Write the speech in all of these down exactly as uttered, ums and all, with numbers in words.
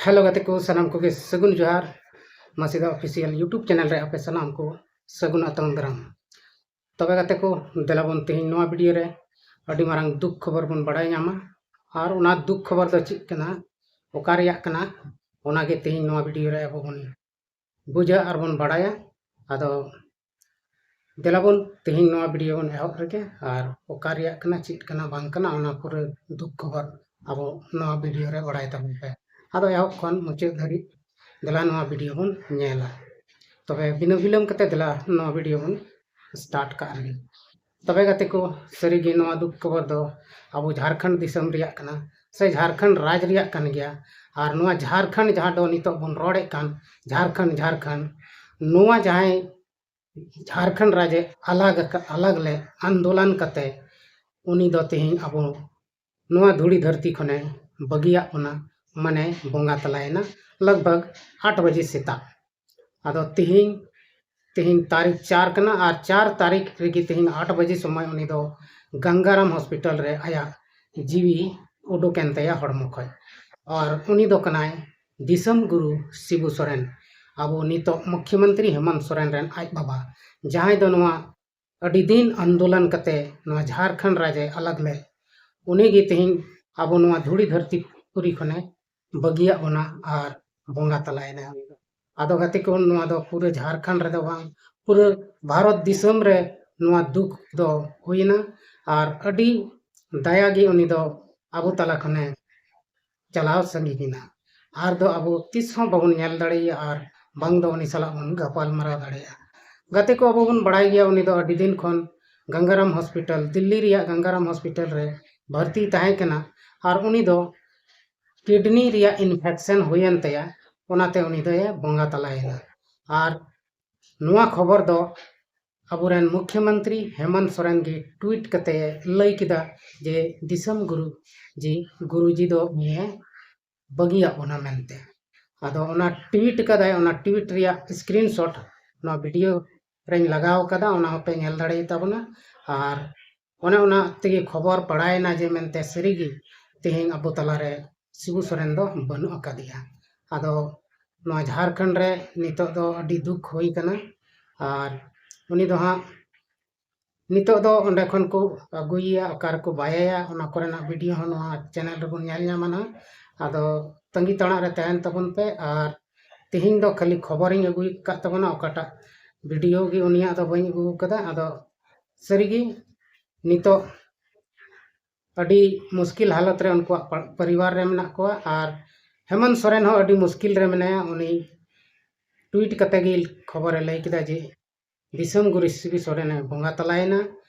Hello ᱜᱟᱛᱮ ᱠᱚ, ᱥᱟᱱᱟᱢ ᱠᱚᱜᱮ ᱥᱟᱹᱜᱩᱱ ᱡᱚᱦᱟᱨ᱾ ᱢᱟᱥᱤᱫᱟ ᱚᱯᱷᱤᱥᱤᱭᱟᱞ YouTube ᱪᱮᱱᱮᱞ ᱨᱮ ᱟᱯᱮ ᱥᱟᱱᱟᱢ ᱠᱚ ᱥᱟᱹᱜᱩᱱ ᱟᱛᱟᱝ ᱫᱟᱨᱟᱢ᱾ ᱛᱚᱵᱮ ᱜᱟᱛᱮ ᱠᱚ, ᱫᱮᱞᱟ ᱵᱚᱱ ᱛᱮᱦᱮᱧ ᱱᱚᱣᱟ ᱵᱷᱤᱰᱤᱭᱳ ᱨᱮ ᱟᱹᱰᱤ ᱢᱟᱨᱟᱝ ᱫᱩᱠ ᱠᱷᱚᱵᱚᱨ ᱵᱚᱱ ᱵᱟᱲᱟᱭ ᱧᱟᱢᱟ᱾ ᱟᱨ ᱚᱱᱟ ᱫᱩᱠ ᱠᱷᱚᱵᱚᱨ ᱫᱚ ᱪᱮᱫ ᱠᱟᱱᱟ, ᱚᱠᱟ ᱨᱮᱭᱟᱜ ᱠᱟᱱᱟ, ᱚᱱᱟᱜᱮ ᱛᱮᱦᱮᱧ ᱱᱚᱣᱟ ᱵᱷᱤᱰᱤᱭᱳ ᱨᱮ ᱟᱵᱚ ᱵᱚᱱ ᱵᱩᱡᱷᱟᱹᱣ ᱟᱨ ᱵᱚᱱ ᱵᱟᱲᱟᱭᱟ᱾ ᱟᱫᱚ ᱫᱮᱞᱟ ᱵᱚᱱ ᱛᱮᱦᱮᱧ ᱱᱚᱣᱟ ᱵᱷᱤᱰᱤᱭᱳ ᱵᱚᱱ ᱮᱦᱚᱵ ᱨᱮᱜᱮ, ᱟᱨ ᱚᱠᱟ ᱨᱮᱭᱟᱜ ᱠᱟᱱᱟ, ᱪᱮᱫ ᱠᱟᱱᱟ, ᱵᱟᱝ ᱠᱟᱱᱟ, ᱚᱱᱟ ᱯᱩᱨᱟᱹ ᱫᱩᱠ ᱠᱷᱚᱵᱚᱨ ᱟᱵᱚ ᱱᱚᱣᱟ ᱵᱷᱤᱰᱤᱭᱳ ᱨᱮ ᱵᱟᱲᱟᱭ ᱛᱟᱵᱚᱱ ᱯᱮ᱾ ᱟᱫᱚ ᱮᱦᱚᱵ ᱠᱷᱚᱱ ᱢᱩᱪᱟᱹᱫ ᱫᱷᱟᱹᱨᱤᱡ ᱫᱮᱞᱟ ᱱᱚᱣᱟ ᱵᱷᱤᱰᱤᱭᱳ ᱵᱚᱱ ᱧᱮᱞᱟ᱾ ᱛᱚᱵᱮ ᱵᱤᱱᱟᱹ ᱵᱤᱞᱚᱢ ᱠᱟᱛᱮ ᱫᱮᱞᱟ ᱱᱚᱣᱟ ᱵᱷᱤᱰᱤᱭᱳ ᱵᱚᱱ ᱥᱴᱟᱨᱴ ᱠᱟᱜ ᱞᱮᱜᱮ᱾ ᱛᱚᱵᱮ ᱜᱟᱛᱮ ᱠᱚ, ᱥᱟᱹᱨᱤᱜᱮ ᱱᱚᱣᱟ ᱫᱩᱠ ᱠᱷᱚᱵᱚᱨ ᱫᱚ ᱟᱵᱚ ᱡᱷᱟᱲᱠᱷᱚᱸᱰ ᱫᱤᱥᱚᱢ ᱨᱮᱭᱟᱜ ᱠᱟᱱᱟ, ᱥᱮ ᱡᱷᱟᱲᱠᱷᱚᱸᱰ ᱨᱟᱡᱽ ᱨᱮᱭᱟᱜ ᱠᱟᱱ ᱜᱮᱭᱟ᱾ ᱟᱨ ᱱᱚᱣᱟ ᱡᱷᱟᱲᱠᱷᱚᱸᱰ, ᱡᱟᱦᱟᱸ ᱫᱚ ᱱᱤᱛᱚᱜ ᱵᱚᱱ ᱨᱚᱲᱮᱫ ᱠᱟᱱ ᱡᱷᱟᱲᱠᱷᱚᱸᱰ, ᱡᱷᱟᱲᱠᱷᱚᱸᱰ, ᱱᱚᱣᱟ ᱡᱟᱦᱟᱸᱭ ᱡᱷᱟᱲᱠᱷᱚᱸᱰ ᱨᱟᱡᱽ ᱮ ᱟᱞᱟᱜᱽ ᱟᱠᱟ-, ᱟᱞᱟᱜᱽ ᱞᱮ ᱟᱱᱫᱳᱞᱚᱱ ᱠᱟᱛᱮ ᱩᱱᱤ ᱫᱚ ᱛᱮᱦᱮᱧ ᱟᱵᱚ ᱱᱚᱣᱟ ᱫᱷᱩᱲᱤ ᱫᱷᱟᱹᱨᱛᱤ ᱠᱷᱚᱱᱮ ᱵᱟᱹᱜᱤᱭᱟᱜ ᱵᱚᱱᱟ, ᱢᱟᱱᱮ ᱵᱚᱸᱜᱟ ᱛᱟᱞᱟᱭᱮᱱᱟ, ᱞᱟᱜᱽ ᱵᱷᱟᱜᱽ ᱟᱴ ᱵᱟᱡᱮ ᱥᱮᱛᱟᱜ᱾ ᱟᱫᱚ ᱛᱮᱦᱮᱧ, ᱛᱮᱦᱮᱧ ᱛᱟᱹᱨᱤᱠᱷ ᱪᱟᱨ ᱠᱟᱱᱟ, ᱟᱨ ᱪᱟᱨ ᱛᱟᱹᱨᱤᱠᱷ ᱨᱮᱜᱮ ᱛᱮᱦᱮᱧ ᱟᱴ ᱵᱟᱡᱮ ᱥᱚᱢᱚᱭ ᱩᱱᱤ ᱫᱚ ᱜᱟᱝᱜᱟᱨᱟᱢ ᱦᱚᱥᱯᱤᱴᱟᱞ ᱨᱮ ᱟᱭᱟᱜ ᱡᱤᱣᱤ ᱩᱰᱩᱠᱮᱱ ᱛᱟᱭᱟ ᱦᱚᱲᱢᱚ ᱠᱷᱚᱱ᱾ ᱟᱨ ᱩᱱᱤ ᱫᱚ ᱠᱟᱱᱟᱭ ᱫᱤᱥᱚᱢ ᱜᱩᱨᱩ ᱥᱤᱵᱩ ᱥᱚᱨᱮᱱ, ᱟᱵᱚ ᱱᱤᱛᱚᱜ ᱢᱩᱠᱷᱭᱚᱢᱚᱱᱛᱨᱤ ᱦᱮᱢᱚᱱᱛ ᱥᱚᱨᱮᱱ ᱨᱮᱱ ᱟᱡ ᱵᱟᱵᱟ, ᱡᱟᱦᱟᱸᱭ ᱫᱚ ᱱᱚᱣᱟ ᱟᱹᱰᱤ ᱫᱤᱱ ᱟᱱᱫᱳᱞᱚᱱ ᱠᱟᱛᱮ ᱱᱚᱣᱟ ᱡᱷᱟᱲᱠᱷᱚᱸᱰ ᱨᱟᱡᱽ ᱮ ᱟᱞᱟᱜᱽ ᱞᱮᱫ, ᱩᱱᱤ ᱜᱮ ᱛᱮᱦᱮᱧ ᱟᱵᱚ ᱱᱚᱣᱟ ᱫᱷᱩᱲᱤ ᱫᱷᱟᱹᱨᱛᱤ ᱯᱩᱨᱤ ᱠᱷᱚᱱᱮ ᱵᱟᱹᱜᱤᱭᱟᱜ ᱵᱚᱱᱟ ᱟᱨ ᱵᱚᱸᱜᱟ ᱛᱟᱞᱟᱭᱮᱱᱟ᱾ ᱟᱫᱚ ᱜᱟᱛᱮ ᱠᱚ, ᱱᱚᱣᱟ ᱫᱚ ᱯᱩᱨᱟᱹ ᱡᱷᱟᱲᱠᱷᱚᱸᱰ ᱨᱮᱫᱚ ᱵᱟᱝ, ᱯᱩᱨᱟᱹ ᱵᱷᱟᱨᱚᱛ ᱫᱤᱥᱚᱢ ᱨᱮ ᱱᱚᱣᱟ ᱫᱩᱠ ᱫᱚ ᱦᱩᱭᱮᱱᱟ᱾ ᱟᱨ ᱟᱹᱰᱤ ᱫᱟᱭᱟ ᱜᱮ ᱩᱱᱤ ᱫᱚ ᱟᱵᱚ ᱛᱟᱞᱟ ᱠᱷᱚᱱᱮ ᱪᱟᱞᱟᱣ ᱥᱟᱺᱜᱤᱧ ᱮᱱᱟ᱾ ᱟᱨ ᱫᱚ ᱟᱵᱚ ᱛᱤᱥ ᱦᱚᱸ ᱵᱟᱵᱚᱱ ᱧᱮᱞ ᱫᱟᱲᱮᱭᱟᱜᱼᱟ ᱟᱨ ᱵᱟᱝ ᱫᱚ ᱩᱱᱤ ᱥᱟᱞᱟᱜ ᱵᱚᱱ ᱜᱟᱯᱟᱞ ᱢᱟᱨᱟᱣ ᱫᱟᱲᱮᱭᱟᱜᱼᱟ᱾ ᱜᱟᱛᱮ ᱠᱚ, ᱟᱵᱚ ᱵᱚᱱ ᱵᱟᱲᱟᱭ ᱜᱮᱭᱟ, ᱩᱱᱤ ᱫᱚ ᱟᱹᱰᱤ ᱫᱤᱱ ᱠᱷᱚᱱ ᱜᱟᱝᱜᱟᱨᱟᱢ ᱦᱚᱥᱯᱤᱴᱟᱞ, ᱫᱤᱞᱞᱤ ᱨᱮᱭᱟᱜ ᱜᱟᱝᱜᱟᱨᱟᱢ ᱦᱚᱥᱯᱤᱴᱟᱞ ᱨᱮ ᱵᱷᱚᱨᱛᱤ ᱛᱟᱦᱮᱸ ᱠᱟᱱᱟ᱾ ᱟᱨ ᱩᱱᱤ ᱫᱚ ᱠᱤᱰᱱᱤ ᱨᱮᱭᱟᱜ ᱤᱱᱯᱷᱮᱠᱥᱚᱱ ᱦᱩᱭᱮᱱ ᱛᱟᱭᱟ, ᱚᱱᱟᱛᱮ ᱩᱱᱤ ᱫᱚᱭ ᱵᱚᱸᱜᱟ ᱛᱟᱞᱟᱭᱮᱱᱟ᱾ ᱟᱨ ᱱᱚᱣᱟ ᱠᱷᱚᱵᱚᱨ ᱫᱚ ᱟᱵᱚᱨᱮᱱ ᱢᱩᱠᱷᱭᱚᱢᱚᱱᱛᱨᱤ ᱦᱮᱢᱚᱱᱛ ᱥᱚᱨᱮᱱ ᱜᱮ ᱴᱩᱭᱤᱴ ᱠᱟᱛᱮ ᱞᱟᱹᱭ ᱠᱮᱫᱟ ᱡᱮ ᱫᱤᱥᱚᱢ ᱜᱩᱨᱩ ᱡᱤ, ᱜᱩᱨᱩ ᱡᱤ ᱫᱚ ᱩᱱᱤᱭᱮ ᱵᱟᱹᱜᱤᱭᱟᱜ ᱵᱚᱱᱟ ᱢᱮᱱᱛᱮ᱾ ᱟᱫᱚ ᱚᱱᱟ ᱴᱩᱭᱤᱴ ᱠᱟᱫᱟᱭ, ᱚᱱᱟ ᱴᱩᱭᱤᱴ ᱨᱮᱭᱟᱜ ᱥᱠᱨᱤᱱᱥᱚᱴ ᱱᱚᱣᱟ ᱵᱷᱤᱰᱤᱭᱳ ᱨᱮᱧ ᱞᱟᱜᱟᱣ ᱠᱟᱫᱟ, ᱚᱱᱟ ᱦᱚᱸᱯᱮ ᱧᱮᱞ ᱫᱟᱲᱮᱭᱟᱛᱟ ᱵᱚᱱᱟ᱾ ᱟᱨ ᱚᱱᱮ ᱚᱱᱟ ᱛᱮᱜᱮ ᱠᱷᱚᱵᱚᱨ ᱵᱟᱲᱟᱭᱮᱱᱟ ᱡᱮ ᱢᱮᱱᱛᱮ ᱥᱟᱹᱨᱤᱜᱮ ᱛᱮᱦᱮᱧ ᱟᱵᱚ ᱛᱟᱞᱟᱨᱮ ᱥᱤᱵᱩ ᱥᱚᱨᱮᱱ ᱫᱚ ᱵᱟᱹᱱᱩᱜ ᱟᱠᱟᱫᱮᱭᱟ᱾ ᱟᱫᱚ ᱱᱚᱣᱟ ᱡᱷᱟᱲᱠᱷᱚᱸᱰ ᱨᱮ ᱱᱤᱛᱚᱜ ᱫᱚ ᱟᱹᱰᱤ ᱫᱩᱠ ᱦᱩᱭ ᱠᱟᱱᱟ᱾ ᱟᱨ ᱩᱱᱤ ᱫᱚ ᱦᱟᱸᱜ ᱱᱤᱛᱚᱜ ᱫᱚ ᱚᱸᱰᱮ ᱠᱷᱚᱱ ᱠᱚ ᱟᱹᱜᱩᱭᱮᱭᱟ, ᱚᱠᱟ ᱨᱮᱠᱚ ᱵᱟᱭᱮᱭᱟ, ᱚᱱᱟ ᱠᱚᱨᱮᱱᱟᱜ ᱵᱷᱤᱰᱤᱭᱳ ᱦᱚᱸ ᱱᱚᱣᱟ ᱪᱮᱱᱮᱞ ᱨᱮᱵᱚᱱ ᱧᱮᱞ ᱧᱟᱢᱟ ᱱᱟᱦᱟᱜ᱾ ᱟᱫᱚ ᱛᱟᱺᱜᱤ ᱛᱟᱲᱟᱜ ᱨᱮ ᱛᱟᱦᱮᱱ ᱛᱟᱵᱚᱱ ᱯᱮ᱾ ᱟᱨ ᱛᱮᱦᱮᱧ ᱫᱚ ᱠᱷᱟᱹᱞᱤ ᱠᱷᱚᱵᱚᱨᱤᱧ ᱟᱹᱜᱩ ᱟᱠᱟᱫ ᱛᱟᱵᱚᱱᱟ, ᱚᱠᱟᱴᱟᱜ ᱵᱷᱤᱰᱤᱭᱳ ᱜᱮ ᱩᱱᱤᱭᱟᱜ ᱫᱚ ᱵᱟᱹᱧ ᱟᱹᱜᱩ ᱟᱠᱟᱫᱟ᱾ ᱟᱫᱚ ᱥᱟᱹᱨᱤᱜᱮ ᱱᱤᱛᱚᱜ ᱟᱹᱰᱤ ᱢᱩᱥᱠᱤᱞ ᱦᱟᱞᱚᱛ ᱨᱮ ᱩᱱᱠᱩᱣᱟᱜ ᱯᱟ-, ᱯᱚᱨᱤᱵᱟᱨ ᱨᱮ ᱢᱮᱱᱟᱜ ᱠᱚᱣᱟ᱾ ᱟᱨ ᱦᱮᱢᱚᱱᱛ ᱥᱚᱨᱮᱱ ᱦᱚᱸ ᱟᱹᱰᱤ ᱢᱩᱥᱠᱤᱞ ᱨᱮ ᱢᱮᱱᱟᱭᱟ᱾ ᱩᱱᱤ ᱴᱩᱭᱤᱴ ᱠᱟᱛᱮ ᱜᱮ ᱠᱷᱚᱵᱚᱨᱮ ᱞᱟᱹᱭ ᱠᱮᱫᱟ ᱡᱮ ᱫᱤᱥᱚᱢ ᱜᱩᱨᱩ ᱥᱤᱵᱩ ᱥᱚᱨᱮᱱᱮ ᱵᱚᱸᱜᱟ ᱛᱟᱞᱟᱭᱮᱱᱟ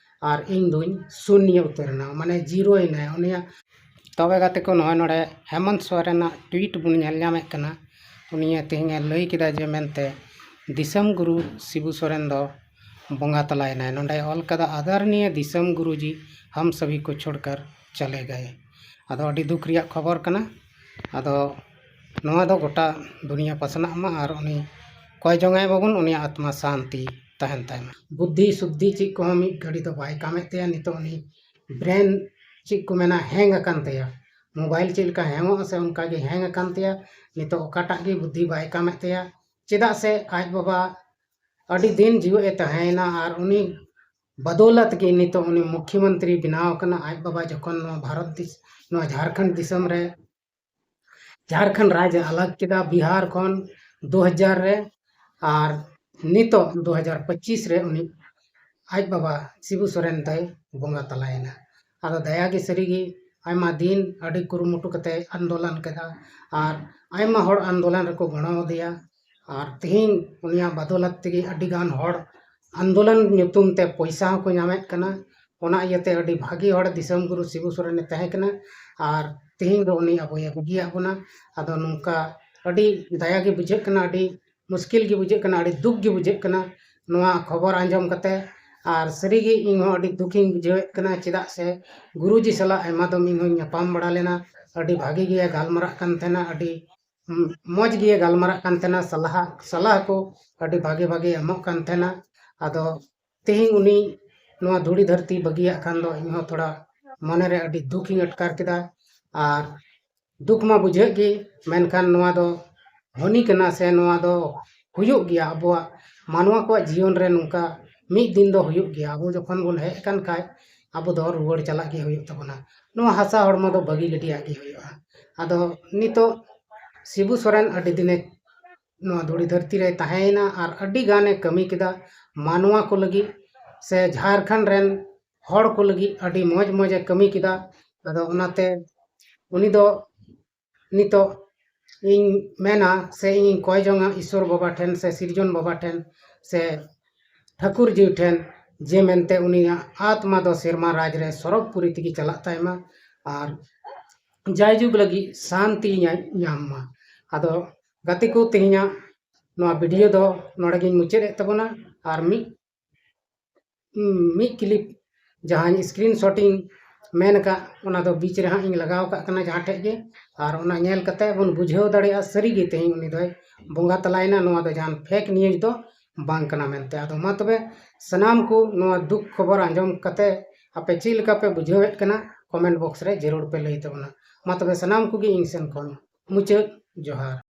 ᱟᱨ ᱤᱧ ᱫᱩᱧ ᱥᱩᱱᱭᱚ ᱩᱛᱟᱹᱨ ᱮᱱᱟ, ᱢᱟᱱᱮ ᱡᱤᱨᱳ ᱮᱱᱟᱭ ᱩᱱᱤᱭᱟᱜ᱾ ᱛᱚᱵᱮ ᱜᱟᱛᱮ ᱠᱚ, ᱱᱚᱜᱼᱚᱭ ᱱᱚᱰᱮ ᱦᱮᱢᱚᱱᱛ ᱥᱚᱨᱮᱱᱟᱜ ᱴᱩᱭᱤᱴ ᱵᱚᱱ ᱧᱮᱞ ᱧᱟᱢᱮᱫ ᱠᱟᱱᱟ᱾ ᱩᱱᱤᱭᱮ ᱛᱮᱦᱮᱧᱮ ᱞᱟᱹᱭ ᱠᱮᱫᱟ ᱡᱮ ᱢᱮᱱᱛᱮ ᱫᱤᱥᱚᱢ ᱜᱩᱨᱩ ᱥᱤᱵᱩ ᱥᱚᱨᱮᱱ ᱫᱚ ᱵᱚᱸᱜᱟ ᱛᱟᱞᱟᱭᱮᱱᱟᱭ᱾ ᱱᱚᱰᱮ ᱚᱞ ᱠᱟᱫᱟ, "ᱟᱫᱚᱨᱱᱤᱭᱚ ᱫᱤᱥᱚᱢ ᱜᱩᱨᱩ ᱡᱤ ᱦᱟᱢ ᱥᱟᱵᱷᱤ ᱠᱚ ᱪᱷᱳᱲᱠᱟᱨ ᱪᱟᱞᱮ ᱜᱟᱭᱮ᱾" ᱟᱫᱚ ᱟᱹᱰᱤ ᱫᱩᱠ ᱨᱮᱭᱟᱜ ᱠᱷᱚᱵᱚᱨ ᱠᱟᱱᱟ᱾ ᱟᱫᱚ ᱱᱚᱣᱟ ᱫᱚ ᱜᱚᱴᱟ ᱫᱩᱱᱤᱭᱟᱹ ᱯᱟᱥᱱᱟᱜ ᱢᱟ ᱟᱨ ᱩᱱᱤ ᱠᱚᱭ ᱡᱚᱝᱟᱭ ᱢᱟᱵᱚᱱ, ᱩᱱᱤᱭᱟᱜ ᱟᱛᱢᱟ ᱥᱟᱱᱛᱤ ᱛᱟᱦᱮᱱ ᱛᱟᱭ ᱢᱟ᱾ ᱵᱩᱫᱽᱫᱷᱤ ᱥᱩᱫᱽᱫᱷᱤ ᱪᱮᱫ ᱠᱚᱦᱚᱸ ᱢᱤᱫ ᱜᱷᱟᱹᱲᱤ ᱫᱚ ᱵᱟᱭ ᱠᱟᱢᱮᱫ ᱛᱟᱭᱟ᱾ ᱱᱤᱛᱚᱜ ᱩᱱᱤ ᱵᱨᱮᱱ ᱪᱮᱫ ᱠᱚ ᱢᱮᱱᱟ, ᱦᱮᱝ ᱟᱠᱟᱱ ᱛᱟᱭᱟ᱾ ᱢᱳᱵᱟᱭᱤᱞ ᱪᱮᱫ ᱞᱮᱠᱟ ᱦᱮᱝᱚᱜᱼᱟ ᱥᱮ, ᱚᱱᱠᱟ ᱜᱮ ᱦᱮᱝ ᱟᱠᱟᱱ ᱛᱟᱭᱟ᱾ ᱱᱤᱛᱚᱜ ᱚᱠᱟᱴᱟᱜ ᱜᱮ ᱵᱩᱫᱽᱫᱷᱤ ᱵᱟᱭ ᱠᱟᱢᱮᱫ ᱛᱟᱭᱟ᱾ ᱪᱮᱫᱟᱜ ᱥᱮ ᱟᱡ ᱵᱟᱵᱟ ᱟᱹᱰᱤ ᱫᱤᱱ ᱡᱤᱣᱮᱫ ᱮ ᱛᱟᱦᱮᱸᱭᱮᱱᱟ ᱟᱨ ᱩᱱᱤ ᱵᱟᱫᱚᱞᱟᱛ ᱜᱮ ᱱᱤᱛᱚᱜ ᱩᱱᱤ ᱢᱩᱠᱷᱭᱚᱢᱚᱱᱛᱨᱤ ᱵᱮᱱᱟᱣ ᱟᱠᱟᱱᱟ᱾ ᱟᱡ ᱵᱟᱵᱟ ᱡᱚᱠᱷᱚᱱ ᱱᱚᱣᱟ ᱵᱷᱟᱨᱚᱛ ᱫᱤᱥ-, ᱱᱚᱣᱟ ᱡᱷᱟᱲᱠᱷᱚᱸᱰ ᱫᱤᱥᱚᱢ ᱨᱮ, ᱡᱷᱟᱲᱠᱷᱚᱸᱰ ᱨᱟᱡᱽ ᱮ ᱟᱞᱟᱜᱽ ᱠᱮᱫᱟ ᱵᱤᱦᱟᱨ ᱠᱷᱚᱱ ᱫᱩ ᱦᱟᱡᱟᱨ ᱨᱮ, ᱟᱨ ᱱᱤᱛᱚᱜ ᱫᱩ ᱦᱟᱡᱟᱨ ᱯᱚᱸᱪᱤᱥ ᱨᱮ ᱩᱱᱤ ᱟᱡ ᱵᱟᱵᱟ ᱥᱤᱵᱩ ᱥᱚᱨᱮᱱ ᱫᱚᱭ ᱵᱚᱸᱜᱟ ᱛᱟᱞᱟᱭᱮᱱᱟ᱾ ᱟᱫᱚ ᱫᱟᱭᱟ ᱜᱮ ᱥᱟᱹᱨᱤ ᱜᱮ ᱟᱭᱢᱟ ᱫᱤᱱ ᱟᱹᱰᱤ ᱠᱩᱨᱩᱢᱩᱴᱩ ᱠᱟᱛᱮ ᱟᱱᱫᱳᱞᱚᱱ ᱠᱮᱫᱟ ᱟᱨ ᱟᱭᱢᱟ ᱦᱚᱲ ᱟᱱᱫᱳᱞᱚᱱ ᱨᱮᱠᱚ ᱜᱚᱲᱚ ᱟᱫᱮᱭᱟ᱾ ᱟᱨ ᱛᱮᱦᱮᱧ ᱩᱱᱤᱭᱟᱜ ᱵᱟᱫᱚᱞᱟᱛ ᱛᱮᱜᱮ ᱟᱹᱰᱤ ᱜᱟᱱ ᱦᱚᱲ ᱟᱱᱫᱳᱞᱚᱱ ᱧᱩᱛᱩᱢ ᱛᱮ ᱯᱚᱭᱥᱟ ᱦᱚᱸᱠᱚ ᱧᱟᱢᱮᱫ ᱠᱟᱱᱟ᱾ ᱚᱱᱟ ᱤᱭᱟᱹᱛᱮ ᱟᱹᱰᱤ ᱵᱷᱟᱹᱜᱤ ᱦᱚᱲ ᱫᱤᱥᱚᱢ ᱜᱩᱨᱩ ᱥᱤᱵᱩ ᱥᱚᱨᱮᱱᱮ ᱛᱟᱦᱮᱸ ᱠᱟᱱᱟ᱾ ᱟᱨ ᱛᱮᱦᱮᱧ ᱫᱚ ᱩᱱᱤ ᱟᱵᱚᱭ ᱵᱟᱹᱜᱤᱭᱟᱜ ᱵᱚᱱᱟ᱾ ᱟᱫᱚ ᱱᱚᱝᱠᱟ ᱟᱹᱰᱤ ᱫᱟᱭᱟ ᱜᱮ ᱵᱩᱡᱷᱟᱹᱜ ᱠᱟᱱᱟ, ᱟᱹᱰᱤ ᱢᱩᱥᱠᱤᱞ ᱜᱮ ᱵᱩᱡᱷᱟᱹᱜ ᱠᱟᱱᱟ, ᱟᱹᱰᱤ ᱫᱩᱠ ᱜᱮ ᱵᱩᱡᱷᱟᱹᱜ ᱠᱟᱱᱟ ᱱᱚᱣᱟ ᱠᱷᱚᱵᱚᱨ ᱟᱸᱡᱚᱢ ᱠᱟᱛᱮ᱾ ᱟᱨ ᱥᱟᱹᱨᱤᱜᱮ ᱤᱧ ᱦᱚᱸ ᱟᱹᱰᱤ ᱫᱩᱠᱤᱧ ᱵᱩᱡᱷᱟᱹᱣᱮᱫ ᱠᱟᱱᱟ, ᱪᱮᱫᱟᱜ ᱥᱮ ᱜᱩᱨᱩᱡᱤ ᱥᱟᱞᱟᱜ ᱟᱭᱢᱟ ᱫᱚᱢ ᱤᱧ ᱦᱚᱸᱧ ᱧᱟᱯᱟᱢ ᱵᱟᱲᱟ ᱞᱮᱱᱟ᱾ ᱟᱹᱰᱤ ᱵᱷᱟᱹᱜᱤ ᱜᱮ ᱜᱟᱞᱢᱟᱨᱟᱜ ᱠᱟᱱ ᱛᱟᱦᱮᱱᱟ, ᱟᱹᱰᱤ ᱢᱚᱡᱽ ᱜᱮ ᱜᱟᱞᱢᱟᱨᱟᱜ ᱠᱟᱱ ᱛᱟᱦᱮᱱᱟ, ᱥᱟᱞᱦᱟ, ᱥᱟᱞᱦᱟ ᱠᱚ ᱟᱹᱰᱤ ᱵᱷᱟᱜᱮ ᱵᱷᱟᱜᱮ ᱮᱢᱚᱜ ᱠᱟᱱ ᱛᱟᱦᱮᱱᱟ᱾ ᱟᱫᱚ ᱛᱮᱦᱮᱧ ᱩᱱᱤ ᱱᱚᱣᱟ ᱫᱷᱩᱲᱤ ᱫᱷᱟᱹᱨᱛᱤ ᱵᱟᱹᱜᱤᱭᱟᱜ ᱠᱷᱟᱱ ᱫᱚ ᱤᱧᱦᱚᱸ ᱛᱷᱚᱲᱟ ᱢᱚᱱᱮᱨᱮ ᱟᱹᱰᱤ ᱫᱩᱠᱤᱧ ᱟᱴᱠᱟᱨ ᱠᱮᱫᱟ᱾ ᱟᱨ ᱫᱩᱠ ᱢᱟ ᱵᱩᱡᱷᱟᱹᱜ ᱜᱮ, ᱢᱮᱱᱠᱷᱟᱱ ᱱᱚᱣᱟ ᱫᱚ ᱦᱟᱹᱱᱤ ᱠᱟᱱᱟ ᱥᱮ ᱱᱚᱣᱟ ᱫᱚ ᱦᱩᱭᱩᱜ ᱜᱮᱭᱟ᱾ ᱟᱵᱚᱣᱟᱜ ᱢᱟᱱᱣᱟ ᱠᱚᱣᱟᱜ ᱡᱤᱭᱚᱱ ᱨᱮ ᱱᱚᱝᱠᱟ ᱢᱤᱫ ᱫᱤᱱ ᱫᱚ ᱦᱩᱭᱩᱜ ᱜᱮᱭᱟ᱾ ᱟᱵᱚ ᱡᱚᱠᱷᱚᱱ ᱵᱚᱱ ᱦᱮᱡ ᱟᱠᱟᱱ ᱠᱷᱟᱡ, ᱟᱵᱚ ᱫᱚ ᱨᱩᱣᱟᱹᱲ ᱪᱟᱞᱟᱜ ᱜᱮ ᱦᱩᱭᱩᱜ ᱛᱟᱵᱚᱱᱟ᱾ ᱱᱚᱣᱟ ᱦᱟᱥᱟ ᱦᱚᱲᱢᱚ ᱫᱚ ᱵᱟᱹᱜᱤ ᱜᱤᱰᱤᱭᱟᱜ ᱜᱮ ᱦᱩᱭᱩᱜᱼᱟ᱾ ᱟᱫᱚ ᱱᱤᱛᱚᱜ ᱥᱤᱵᱩ ᱥᱚᱨᱮᱱ ᱟᱹᱰᱤ ᱫᱤᱱᱮ ᱱᱚᱣᱟ ᱫᱷᱩᱲᱤ ᱫᱷᱟᱹᱨᱛᱤ ᱨᱮ ᱛᱟᱦᱮᱸᱭᱮᱱᱟ ᱟᱨ ᱟᱹᱰᱤ ᱜᱟᱱᱮ ᱠᱟᱹᱢᱤ ᱠᱮᱫᱟ ᱢᱟᱱᱣᱟ ᱠᱚ ᱞᱟᱹᱜᱤᱫ ᱥᱮ ᱡᱷᱟᱲᱠᱷᱚᱸᱰ ᱨᱮᱱ ᱦᱚᱲ ᱠᱚ ᱞᱟᱹᱜᱤᱫ ᱟᱹᱰᱤ ᱢᱚᱡᱽ ᱢᱚᱡᱽ ᱮ ᱠᱟᱹᱢᱤ ᱠᱮᱫᱟ᱾ ᱟᱫᱚ ᱚᱱᱟᱛᱮ ᱩᱱᱤ ᱫᱚ ᱱᱤᱛᱚᱜ ᱤᱧ ᱢᱮᱱᱟ ᱥᱮ ᱤᱧᱤᱧ ᱠᱚᱭ ᱡᱚᱝᱟ ᱤᱥᱥᱚᱨ ᱵᱟᱵᱟ ᱴᱷᱮᱱ ᱥᱮ ᱥᱤᱨᱡᱚᱱ ᱵᱟᱵᱟ ᱴᱷᱮᱱ ᱥᱮ ᱴᱷᱟᱹᱠᱩᱨ ᱡᱤᱣᱤ ᱴᱷᱮᱱ, ᱡᱮ ᱢᱮᱱᱛᱮ ᱩᱱᱤᱭᱟᱜ ᱟᱛᱢᱟ ᱫᱚ ᱥᱮᱨᱢᱟ ᱨᱟᱡᱽ ᱨᱮ ᱥᱚᱨᱚᱜᱽ ᱯᱩᱨᱤ ᱛᱮᱜᱮ ᱪᱟᱞᱟᱜ ᱛᱟᱭ ᱢᱟ ᱟᱨ ᱡᱟᱭᱡᱩᱜᱽ ᱞᱟᱹᱜᱤᱫ ᱥᱟᱱᱛᱤ ᱧᱟ-, ᱧᱟᱢ ᱢᱟ᱾ ᱟᱫᱚ ᱜᱟᱛᱮ ᱠᱚ, ᱛᱮᱦᱮᱧᱟᱜ ᱱᱚᱣᱟ ᱵᱷᱤᱰᱤᱭᱳ ᱫᱚ ᱱᱚᱰᱮ ᱜᱤᱧ ᱢᱩᱪᱟᱹᱫ ᱮᱫ ᱛᱟᱵᱚᱱᱟ᱾ ᱟᱨ ᱢᱤᱫ, ᱢᱤᱫ ᱠᱞᱤᱯ ᱡᱟᱦᱟᱸᱧ ᱥᱠᱨᱤᱱ ᱥᱚᱴ ᱤᱧ ᱢᱮᱱ ᱟᱠᱟᱫ, ᱚᱱᱟ ᱫᱚ ᱵᱤᱪ ᱨᱮ ᱦᱟᱸᱜ ᱤᱧ ᱞᱟᱜᱟᱣ ᱟᱠᱟᱫ ᱠᱟᱱᱟ ᱡᱟᱦᱟᱸ ᱴᱷᱮᱡ ᱜᱮ, ᱟᱨ ᱚᱱᱟ ᱧᱮᱞ ᱠᱟᱛᱮ ᱵᱚᱱ ᱵᱩᱡᱷᱟᱹᱣ ᱫᱟᱲᱮᱭᱟᱜᱼᱟ ᱥᱟᱹᱨᱤ ᱜᱮ ᱛᱮᱦᱮᱧ ᱩᱱᱤ ᱫᱚᱭ ᱵᱚᱸᱜᱟ ᱛᱟᱞᱟᱭᱮᱱᱟ, ᱱᱚᱣᱟ ᱫᱚ ᱡᱟᱦᱟᱱ ᱯᱷᱮᱠ ᱱᱤᱭᱩᱡᱽ ᱫᱚ ᱵᱟᱝ ᱠᱟᱱᱟ ᱢᱮᱱᱛᱮ᱾ ᱟᱫᱚ ᱢᱟ ᱛᱚᱵᱮ ᱥᱟᱱᱟᱢ ᱠᱚ ᱱᱚᱣᱟ ᱫᱩᱠ ᱠᱷᱚᱵᱚᱨ ᱟᱸᱡᱚᱢ ᱠᱟᱛᱮ ᱟᱯᱮ ᱪᱮᱫ ᱞᱮᱠᱟ ᱯᱮ ᱵᱩᱡᱷᱟᱹᱣᱮᱫ ᱠᱟᱱᱟ, ᱠᱚᱢᱮᱱᱴ ᱵᱚᱠᱥ ᱨᱮ ᱡᱟᱹᱨᱩᱲ ᱯᱮ ᱞᱟᱹᱭ ᱛᱟᱵᱚᱱᱟ᱾ ᱢᱟ ᱛᱚᱵᱮ ᱥᱟᱱᱟᱢ ᱠᱚᱜᱮ ᱤᱧ ᱥᱮᱱ ᱠᱷᱚᱱ ᱢᱩᱪᱟᱹᱫ ᱡᱚᱦᱟᱨ᱾